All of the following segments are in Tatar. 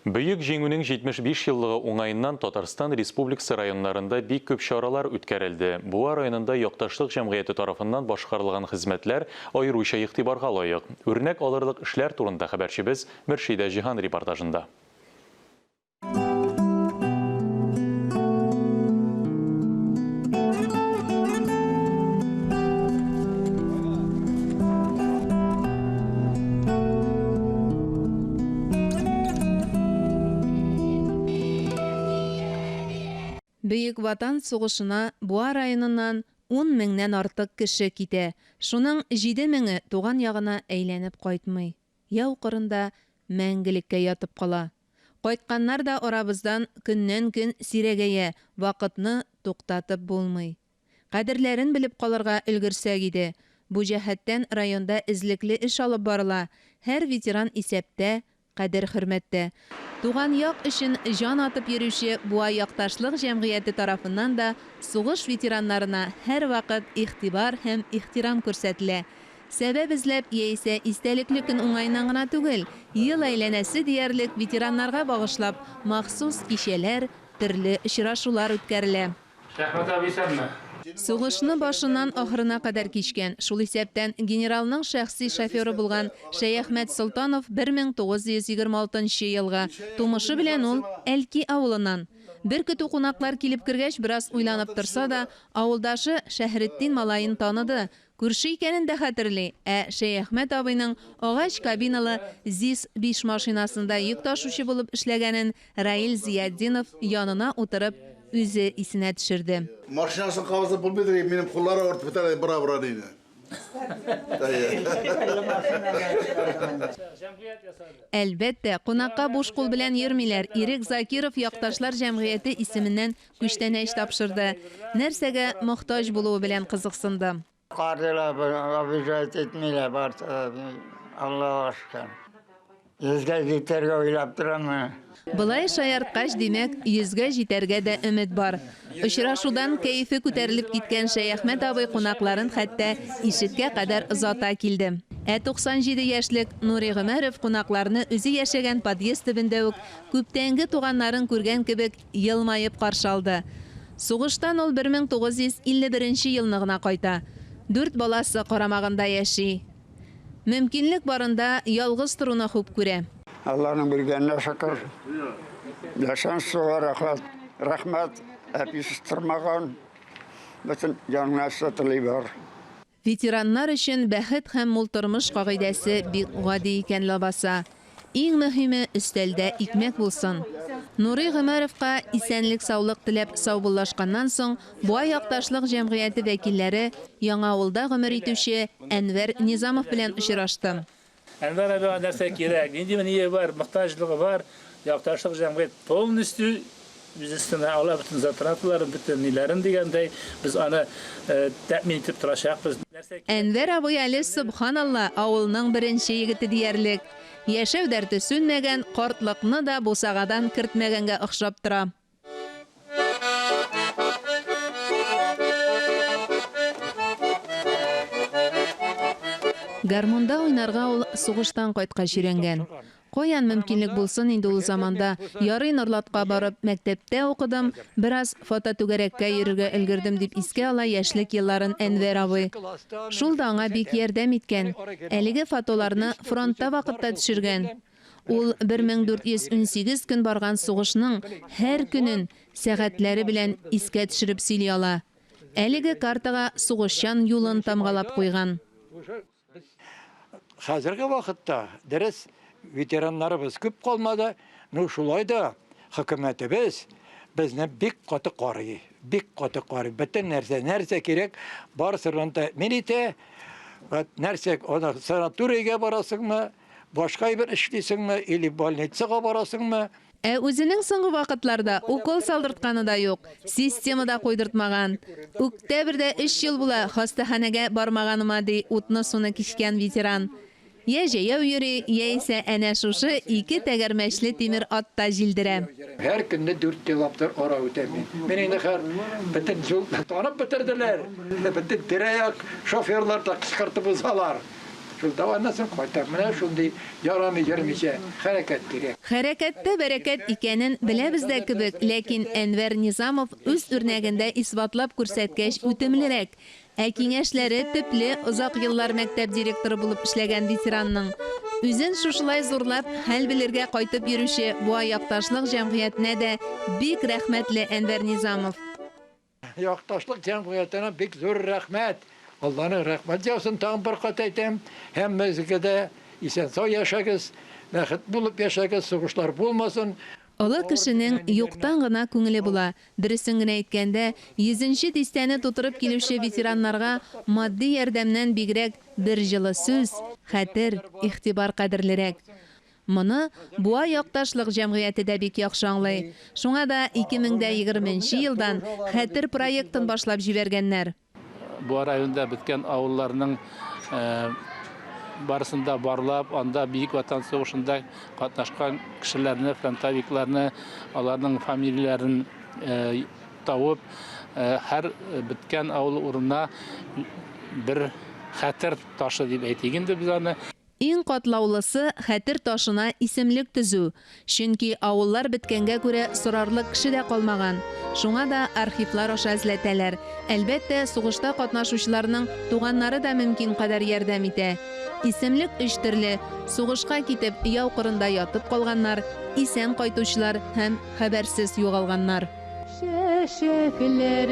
Бөек Җиңүнең 75 еллыгы уңаеннан Татарстан Республикасы районнарында бик күп чаралар үткәрелде. Буа районында Якташлык җәмгыяте тарафыннан башкарылган хезмәтләр аеруча игътибарга лаек. Үрнәк алырлык эшләр турында хәбәрчебез Мөршидә Җиһан репортажында. Бөек Ватан сугышына Буа районыннан ун меңнән артык кеше китә, шуның җиде меңе туган ягына әйләнеп кайтмый, яу кырында мәңгелеккә ятып кала. Кайтканнар да арабыздан көннән-көн сирәгәя, вакытны туктатып булмый. Кадерләрен белеп калырга өлгерсәк иде. Бу җәһәттән районда эзлекле эш алып барыла, һәр ветеран исәптә, кадер-хөрмәттә. Туган як өчен җан атып йөрүче Буа якташлык җәмгыяте тарафыннан да сугыш ветераннарына һәрвакыт игътибар һәм ихтирам күрсәтелә. Сәбәп эзләп яисә истәлекле көн уңаеннан гына түгел, ел әйләнәсе диярлек ветераннарга багышлап махсус кичәләр, төрле очрашулар үткәрелә. Шәхмәт абый исәнме? Сугышны башыннан ахырына кадәр кичкән, шул исәптән генералның шәхси шоферы булган Шәяхмәт Солтанов 1926 нчы елгы, тумышы белән ул Әлки авылыннан. Бер көтү кунаклар килеп кергәч, бераз уйланып торса да, авылдашы Шәһретдин малаен таныды, Күрше икәнен дә хәтерли, ә Шәяхмәт абыйның агач кабиналы ЗИС-биш машинасында йөк ташучы булып эшләгәнен Раил Зыятдинов янына утырып үзе исенә төшерде. Машинасын кабызып булмыйдыр, минем куллар авыртып бетә, бора-бора диде. Әлбәттә, кунакка буш кул белән йөрмиләр, Ирек Закиров Якташлар җәмгыяте исеменнән Күчтәнәч тапшырды. Нәрсәгә мохтаҗ булуы белән кызыксынды. Кардылар, обижать итмиләр, бар, Аллага шөкер. Йөзгә җитәргә уйлап торам. Болай шаярткач, димәк, йөзгә җитәргә дә өмет бар. Очрашудан кәефе күтәрелеп киткән Шәяхмәт абый кунакларын хәтта ишеккә кадәр озата килде. Ә 97 яшьлек Нури Гомәров кунакларны үзе яшәгән подъезд төбендә үк күптәнге туганнарын күргән кебек Елмаеп каршы алды. Сугыштан ул 1951 нче елны гына кайта. Дүрт баласы карамагында яши. Мөмкинлек барында ялгыз торуны хуп күрә. Алланың биргәненә шөкер. Яшән-суга рәхәт, рәхмәт, әписез тормаган, бөтен җанына теләй бар. Ветераннар өчен бәхет һәм мул тормыш кагыйдәсе бик гади икән ләбаса. Иң мөһиме, өстәлдә икмәк булсын. Нурый Гомәровка исәнлек-саулык теләп саубуллашканнан соң, Буа якташлык җәмгыяте вәкилләре Яңавылда гомер итүче Әнвәр Низамов белән очрашты. Әнвәр абыйга нәрсә кирәк, нинди ние бар, мохтаҗлыгы бар, якташлык җәмгыять полностью үз өстенә ала бөтен затраталарын, бөтен ниләрен дигәндәй, без аны тәэмин итеп торачакбыз. Әнвәр абый әле, сөбханалла, авылның беренче егете диярлек. Яшәү дәрте сүнмәгән, картлыкны да бусагадан кертмәгәнгә охшап тора. Гармунда уйнарга ул сугыштан кайткач өйрәнгән. Каян мөмкинлек булсын инде ул заманда, ярый Норлатка барып, мәктәптә укыдым, бераз фототүгәрәккә йөрергә өлгердем, дип искә ала яшьлек елларын Әнвәр абый. Шул да аңа бик ярдәм иткән. Әлеге фотоларны фронтта вакытта төшергән. Ул 1418 көн барган сугышның һәр көнен сәгатьләре белән искә төшереп сөйли ала. Әлеге картага сугышчан юлын тамгалап куйган. Хәзерге вакытта, дөрес, ветераннарыбыз күп калмады, ну шулай да хөкүмәтебез безне бик каты карый, бик каты карый. Бөтен нәрсә, нәрсә кирәк, барысын тәэмин итә. Нәрсә, санаторийга барасыңмы, Башка әйбер эшлисеңме или больницага барасыңмы? Ә үзенең соңгы вакытларда укол салдыртканы да юк, система да куйдыртмаган. Үктәбердә өч ел була хастаханәгә бармаганыма, ди утны-суны кичкән ветеран. Йә җәяү йөри, яисә әнә шушы ике тәгәрмәчле тимер атта җилдерә. Һәр көнне дүрт километр ара үтәм мин. Мин инде хәзер бөтен юлны танып бетерделәр. Бөтен тирә-як шоферлар да кычкыртып узалар. Шунда аннан соң кайтам. Менә шундый ярамый йөрмичә, хәрәкәт кирәк. Хәрәкәттә бәрәкәт икәнен беләбез дә кебек, ләкин Әнвәр Низамов үз үрнәгендә исбатлап күрсәткәч үтемлерәк. Ә киңәшләре төпле, озак еллар мәктәп директоры булып эшләгән ветеранның. Үзен шушылай зурлап, хәл белергә кайтып йөрүче Буа якташлык җәмгыятенә дә бик рәхмәтле Әнвәр Низамов. Якташлык җәмгыятенә бик зур рәхмәт. Алланың рәхмәте яусын, тагын бер кат әйтәм. Һәммәгезгә дә исән-сау яшәгез, бәхет булып яшәгез, сугышлар булмасын. Олы кешенең юктан гына күңеле була. Дөресен генә әйткәндә, йөзенче дистәне тутырып килүче ветераннарга матди ярдәмнән бигрәк бер җылы сүз, хәтер, игътибар кадерлерәк. Моны Буа якташлык җәмгыяте дә бик яхшы аңлый. Шуңа да 2020 нче елдан Хәтер проектын башлап җибәргәннәр. Буа районында беткән авылларның барысын да барлап, анда Бөек Ватан сугышында катнашкан кешеләрне, фронтовикларны, аларның фамилияләрен табып, һәр беткән авыл урынына бер хәтер ташы дип әйтик инде без аны. Иң катлаулысы, хәтер ташына исемлек төзү. Чөнки авыллар беткәнгә күрә сорарлык кеше дә калмаган. Шуңа да архивлар аша эзләтәләр. Әлбәттә, сугышта катнашучыларның туганнары да мөмкин кадәр ярдәм итә. Исемлек өч төрле, сугышка китеп, яу кырында ятып калганнар, исән кайтучылар һәм хәбәрсез югалганнар. Чәчәкләрне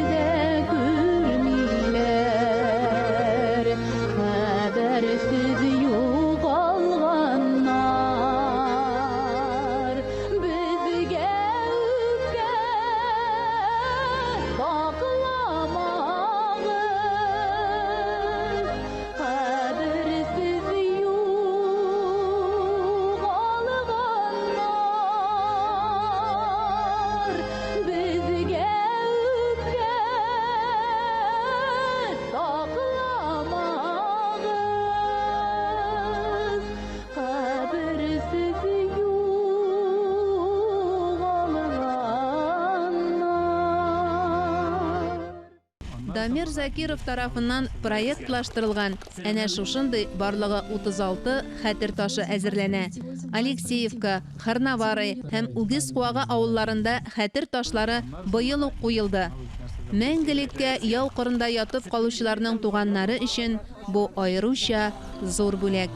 дә күрмиләр, Хәбәрсез югалганнар. Безгә үпкә сакламагыз, Каберсез югалганнар, Безгә үпкә сакламагыз. Каберсез югалганнар. Дамир Закиров тарафыннан проектлаштырылган әнә шушындый барлыгы 36 хәтер ташы әзерләнә. Алексеевка, Хорновары һәм Үгез Куагы авылларында хәтер ташлары быел ук куелды. Мәңгелеккә яу кырында ятып калучыларның туганнары өчен Бу аеруча зур бүләк.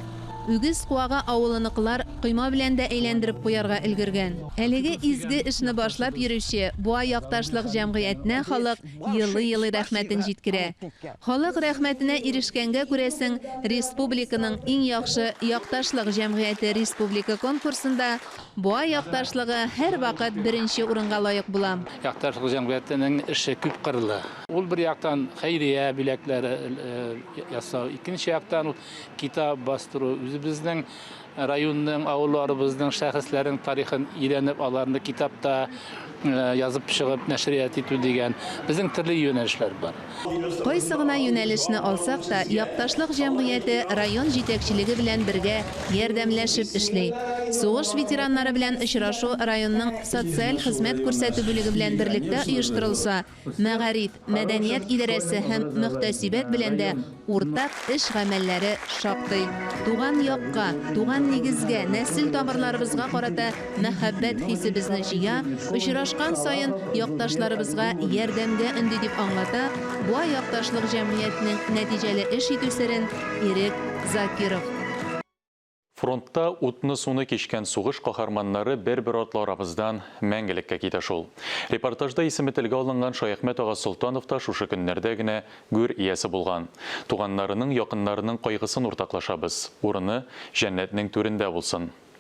Үгез Куага авылыныкылар койма белән дә әйләндереп куярга өлгергән. Әлеге изге эшне башлап йөрүче Буа якташлык җәмгыятенә халык елый-елый рәхмәтен җиткерә. Халык рәхмәтенә ирешкәнгә күрәсең, республиканың иң яхшы якташлык җәмгыяте республика конкурсында Буа якташлыгы һәрвакыт беренче урынга лаек була. Якташлык җәмгыятенең эше күпкырлы. Ул бер яктан хәйрия бүләкләре ясау, икенче яктан ул китап бастыру, үзебезнең районның, авылларыбызның, шәхесләрнең тарихын өйрәнеп, аларны китапта язып чыгып, нәшрият итү дигән безнең төрле юнәлешләр бар. Кайсы гына юнәлешне алсак та, якташлык җәмгыяте район җитәкчелеге белән бергә ярдәмләшеп эшли. Сугыш ветераннары белән очрашу районның социаль хезмәт күрсәтү бүлеге белән берлектә оештырылса, Мәгариф, мәдәният идарәсе һәм мөхтәсибәт белән дә уртак эш-гамәлләре шактый. Туган якка, туган нигезгә, нәсел тамырларыбызга карата мәхәббәт хисе безне җыя, очрашкан саен якташларыбызга ярдәмгә өнди, дип аңлата Буа якташлык җәмгыятенең нәтиҗәле эш итү серен Ирек Закиров. Фронтта утны-суны кичкән сугыш каһарманнары бер-бер артлы арабыздан мәңгелеккә китә шул. Репортажда исеме телгә алынган Шаяхмәт ага Солтанов та шушы көннәрдә генә гүр иясе булган. Туганнарының, якыннарының кайгысын уртаклашабыз. Урыны җәннәтнең түрендә булсын.